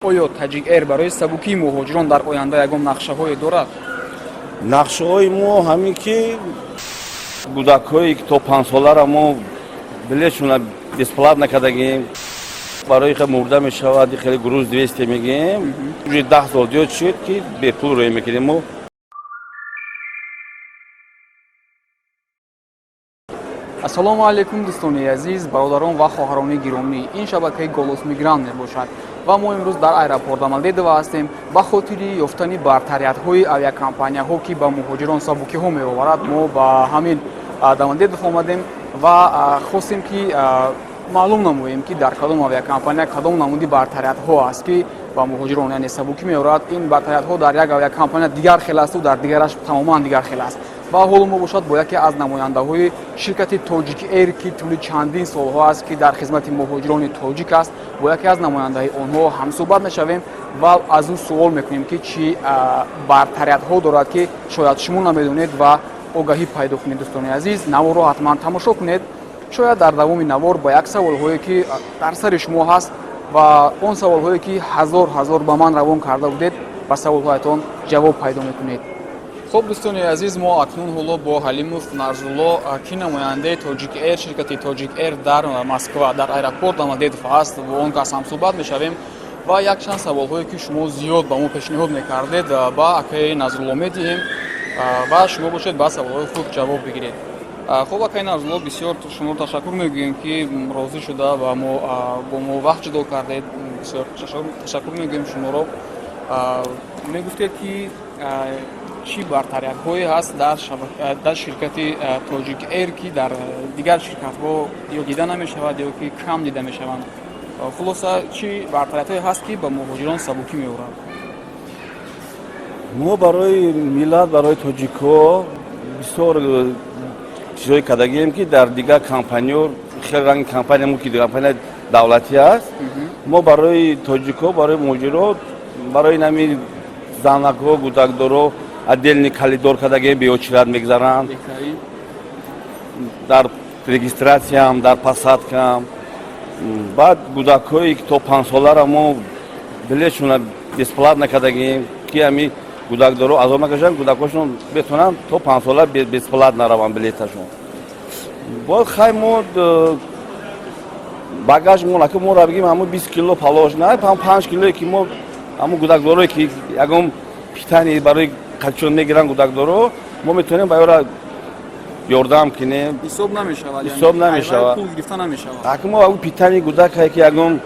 Оё Таҷик Эйр барои сабукии муҳоҷирон дар оянда ягон нақшаҳое дорад? Нақшаҳои мо ҳамин ки кӯдакҳое ки то 5-солара мо билетшона бесплатно кардагем. Барои хеле мурда мешавад, хеле груз 200 мегӯем. Уже 10 сол зиёд шуд, ки бепул рӯй мекунем мо. Ассалому алайкум, дӯстони азиз, бародарон ва хоҳарони гиромӣ! Ин шабакаи Голос Мигрант мебошад ва мо имрӯз дар аэропорт Домодедово ҳастем. Ба хотири ёфтани бартариятҳои авиакомпанияҳо, ки ба муҳоҷирон сабукиҳо меоварад, мо ба ҳамин Домодедово омадем ва хостем, ки маълум намоем, ки дар кадом авиакомпания кадом намуди бартариятҳо аст, ки ба муҳоҷирон, яъне, сабукӣ меорад. Ин бартариятҳо дар як авиакомпания дигар хел асту дар дигараш тамоман дигар хел аст. Ва ҳоло мо бошад бо яке аз намояндаҳои ширкати Тоҷик Эйр, ки тӯли чандин солҳо аст, ки дар хизмати муҳоҷирони тоҷик аст, бо яке аз намояндаҳои онҳо ҳамсӯҳбат мешавем ва аз ӯ суол мекунем, ки чӣ бартариятҳо дорад, ки шояд шумо намедонед ва огаҳӣ пайдо кунед. Дӯстони азиз, наворро ҳатман тамошо кунед. Шояд дар давоми навор ба як саволҳое, ки дар сари шумо ҳаст, ва он саволҳое, ки ҳазор ҳазор ба ман равон карда будед, ба саволҳоятон ҷавоб пайдо мекунед. Хуб, дӯстони азиз, мо акнун ҳоло бо Ҳалимов Нарзулло, ки намояндаи Тоҷик Эйр, ширкати Тоҷик Эйр дар Москва, дар аэропорт Домодедово аст, бо он кас ҳамсӯҳбат мешавем ва якчанд саволҳое, ки шумо зиёд ба мо пешниҳод мекардед, ба акаи Назрулло медиҳем ва шумо бошед, ба саволҳои худ ҷавоб бигиред. Хуб, акаи Назрулло, бисёр шуморо ташаккур мегӯем, ки розӣ шуда ва бо мо вақт ҷудо кардед. Бисёр ташаккур мегӯем шуморо. Мегуфтед, ки чӣ бартариятҳое ҳаст дар ширкати Тоҷик Эйр, ки дар дигар ширкатҳо ё дида намешавад, ё ки кам дида мешаванд. Хулоса, чӣ бартариятҳое ҳаст, ки ба муҳоҷирон сабукӣ меорад? Мо барои миллат, барои тоҷикҳо бисёр чизҳое кардагием, ки дар дигар компаниё хеле ранги компания мо, ки компания давлатӣ аст, мо барои тоҷикҳо, барои муҳоҷиро, барои нами занакҳо, гудакдоро отдельный коридор кардагием, бе очередь мегзаранд дар регистрация м, дар посадка м. Баъд кӯдакҳое ки то 5-солара мо билетшона бесплатно кардагием, ки ҳами кӯдакдоро азоб накашанд, кӯдакҳошон бетонанд то 5-сола бесплатно раванд билеташон. Боз хай мо багаж мо наки мо бигим, ҳамун 20 кило положено, ҳам 5 килое, ки мо ҳамун кӯдакдорое, ки ягон питание барои қачон мегиранд кӯдакдоро, мо метавонем ба ёра ёрдам кунем. Ҳисоб намешавад? Ҳисоб намешавад. Пул гирифта намешавад? Аки мо ягон питание кӯдакае, ки ягон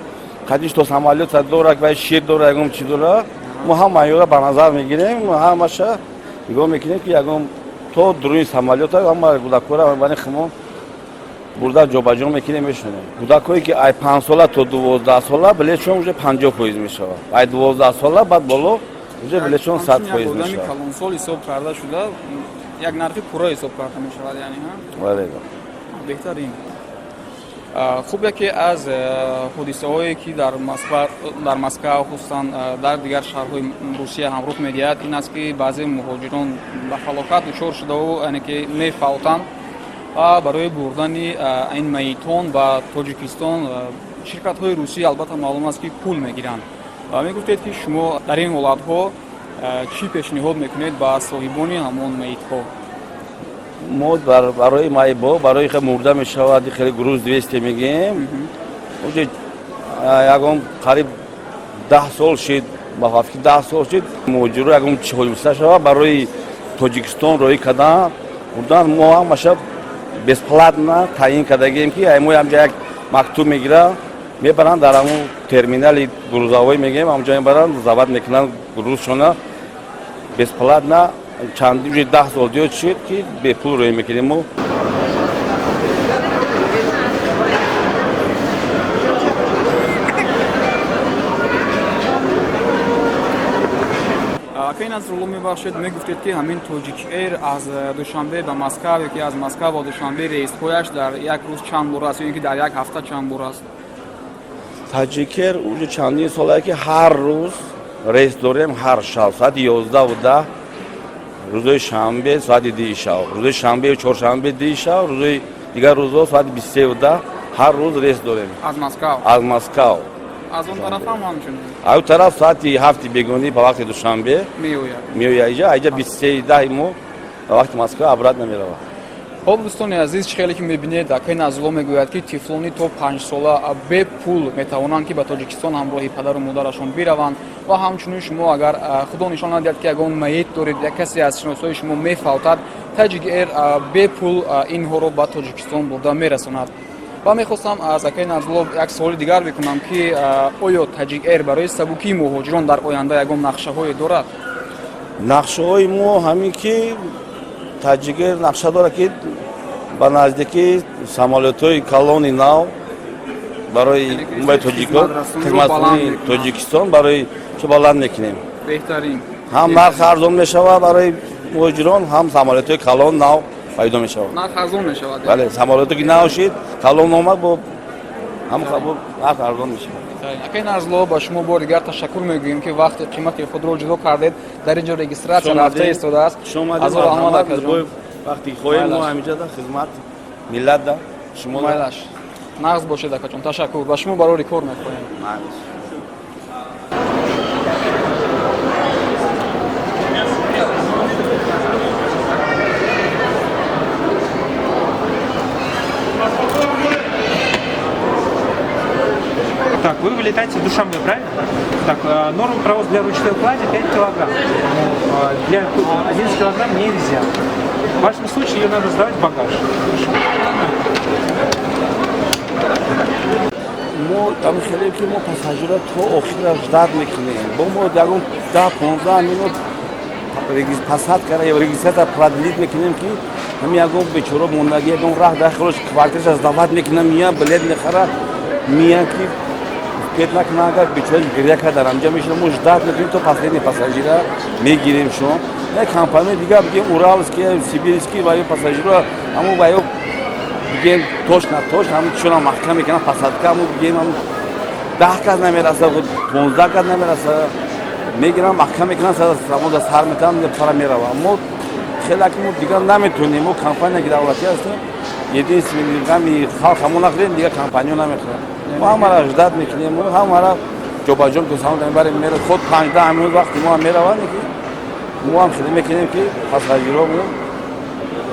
қадиш то самолёта дора, вай шир дора, ягон чи дора, мо ҳама ёра ба назар мегирем, ҳамаша нигоҳ мекунем, ки ягон то дуруни самолёта ҳама кӯдакҳоро бани химо бурда ҷобаҷо мекунем, мешунем. Кӯдакҳое, ки ай 5-сола то 12-сола, билетшон уже 50% мешавад, ай 12-сола баъд боло уже билетшон 100% мешавад. Калонсол ҳисоб карда шуда, як нархи пурра ҳисоб карда мешавад, яъне? Бале. Беҳтарин. Хуб, яке аз ҳодисаҳое, ки дар Москва, хусусан дар дигар шаҳрҳои Русия ҳам рух медиҳад, ин аст, ки баъзе муҳоҷирон ба фалокат дучор шудаву, яъне ки мефавтанд ва барои бурдани ин майитон ба Тоҷикистон ширкатҳои русӣ, албатта, маълум аст, ки пул мегиранд. Мегуфтед, ки шумо дар ин ҳолатҳо чӣ пешниҳод мекунед ба соҳибони ҳамон маитҳо? Мо барои майбо, барои хеле мурда мешавад, хеле груз 200 мегӯем, уже ягон қариб 10 сол шид, ба фикр 10 сол шид, муҳоҷиро ягон чи ҳодиса шавад, барои Тоҷикистон роҳӣ кардан, бурдан, мо ҳамаша бесплатно таъин кардагием, ки мо ҳамҷа як мактуб мегиранд, мебаранд дар ҳамун терминали грузовой мегӯем, ҳамҷо мебаранд, завод мекунанд груз шона бесплатно. Чанд уже 10 сол зиёд шуд, ки бепул роҳӣ мекунем мо. Акай Насрулло, мебахшед, мегуфтед, ки ҳамин Тоҷик Эйр аз Душанбе ба Москав ё ки аз Москав ба Душанбе рейсҳояш дар як рӯз чанд бор аст ё ин ки дар як ҳафта чанд бор аст? Таҷикэйр уже чандин солае, ки ҳар рӯз рейс дорем. Ҳар шаб соати 11:10, рӯзои шанбе соати 2-и шаб, рӯзои шанбею чоршанбе 2-и шаб, рӯзои дигар рӯзҳо соати 23:10 ҳар рӯз рейс дорем. Аз Москав? Аз Москав. Аз он тараф ҳам ҳамчунин? Аю тараф соати 7 бегонӣ ба вақти Душанбе меояд. Меояд иҷа, аиҷа 23:10 мо ба вақти Москва обратно меравад. Хоб, дӯстони азиз, чӣ хеле ки мебинед, акаи Назрулло мегӯяд, ки тифлони то 5 сола бепул метавонанд, ки ба Тоҷикистон ҳамроҳи падару модарашон бираванд. Ва ҳамчунин шумо агар, худо нишон надиҳад, ки ягон маит доред, як касе аз шиносҳои шумо мефавтад, Таҷик Эйр бепул инҳоро ба Тоҷикистон бурда мерасонад. Ва мехостам аз акаи Назрулло як суоли дигар бикунам, ки оё Таҷик Эйр барои сабукии муҳоҷирон дар оянда ягон нақшаҳое дорад? Нақшаҳои мо ҳамин ки Таҷик Эйр нақша дорад, ки ба наздикӣ самолётҳои калони нав барои тоҷикон, хизматрасонии Тоҷикистон барои чо баланд мекунем. Беҳтарин. Ҳам нарх арзон мешавад барои муҳоҷирон, ҳам самолётҳои калон нав пайдо мешавад. Нарх арзон мешавад. Бале, самолёте ки нав шид, калон омад, бо ҳам нарх арзон мешавад. Акаи Назрулло, ба шумо бори дигар ташаккур мегӯем, ки вақти қимати худро ҷудо кардед. Дар ин ҷо регистрация рафта истодааст. Азор раҳмат, акаҷон. Вақти хоҳем, мо ҳаминҷа да хизмат миллат да шумо. Майлаш, нағз бошед, акаҷон, ташаккур. Ба шумо барори кор мехоҳем. Так, вы вылетаете в Душанбе, правильно? Так, норма провоз для ручной клади 5 килограмм. Ну, для 11 килограмм нельзя. В вашем случае ее надо сдавать в багаж. Мо там хеле ки мо пассажира то охира ждать мекунем. Бо мо ягон 10-15 минут посадкара ё регистрация продлить мекунем, ки ҳами ягон бечора мондаги ягон раҳ дар хелош квартираша сдавать мекунам, мия билет мехара, мия ки успеть накунам, агар бечора гиря кард, дар ҳамҷа мешина. Мо ждать мекунем, то последний пассажира мегирем. Шон як компания дигар, бигем, уральский, сибирский, ва ё пассажиро ҳамо ва ё бигем точно точно ҳам чуна маҳкам мекунам посадка, ҳамо бигем ҳам 10 кас намераса, 15 кас намераса, мегирам, маҳкам мекунам, самода сар метавам, пара мерава. Мо хеле ки мо дигар наметонем. Мо компания ки давлатӣ ҳастем, единственный ғами халқ ҳамо нахӯрем, дигар компания намехӯрем. Мо ҳамара ждать мекунем, мо ҳамара ҷобаҷо мекунем, мебарем, мера худ 15 минут вақти мо ҳам меравад, ки мо ҳам хеле мекунем, ки пассажиро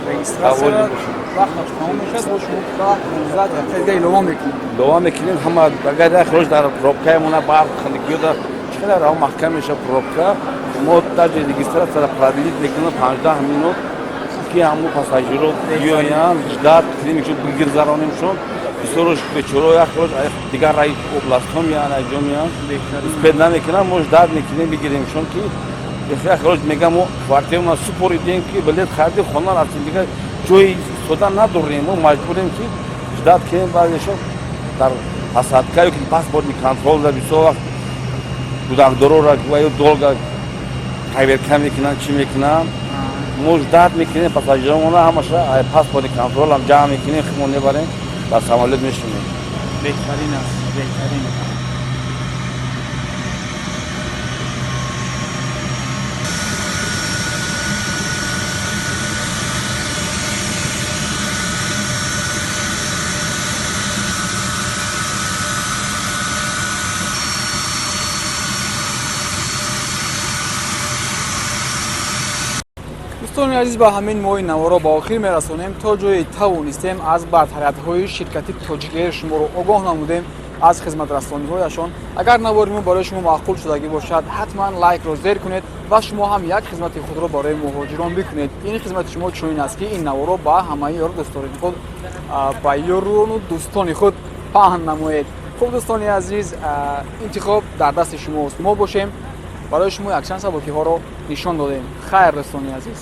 Регистрация вақташ тамом мешавад, бо шумо 10-15 дақиқа дига илова мекунем. Илова мекунем ҳама. Агар як рӯз дар пробкаемона барқ ханагиёда чӣ раҳо маҳкам мешавад пробка, мо даже регистрацияра продлить мекунем 15 минут, ки ҳамо пассажиро биёянд, ждать кунем, бигирзаронемшон. Бисёрош бечоро як рӯз дигар раи областҳо меянд, айҷо меянд, успеть намекунанд. Мо ждать мекунем, бигиремшон, ки як рӯз мегам, мо квартирамона супоридем, ки билет харидем, хона рафтем, дигар ҷои истода надорем. Мо маҷбурем, ки ждать кунем. Баъзешон дар посадка ё ки паспортный контроль да бисёр вақт кӯдакдорора ва ё долго проверка мекунанд, чӣ мекунанд. Мо ждать мекунем пассажиромона, ҳамаша паспортный контролам ҷамъ мекунем, худмон мебарем, дар самолёт мешинем. Беҳтарин аст, беҳтарин. Дӯстони азиз, ба ҳамин моҳи наворо ба охир мерасонем. То ҷое тавонистем, аз бартариятҳои ширкати Тоҷик Эйр шуморо огоҳ намудем, аз хизматрасониҳояшон. Агар навори мо барои шумо маъқул шудагӣ бошад, ҳатман лайкро зер кунед ва шумо ҳам як хизмати худро барои муҳоҷирон бикунед. Ин хизмати шумо чунин аст, ки ин наворо ба ҳамаи ёру дӯстони худ, ба ёрону дӯстони худ паҳн намоед. Хуб, дӯстони азиз, интихоб дар дасти шумост. Мо бошем, барои шумо якчанд сабукиҳоро нишон додем. Хайр, дӯстони азиз.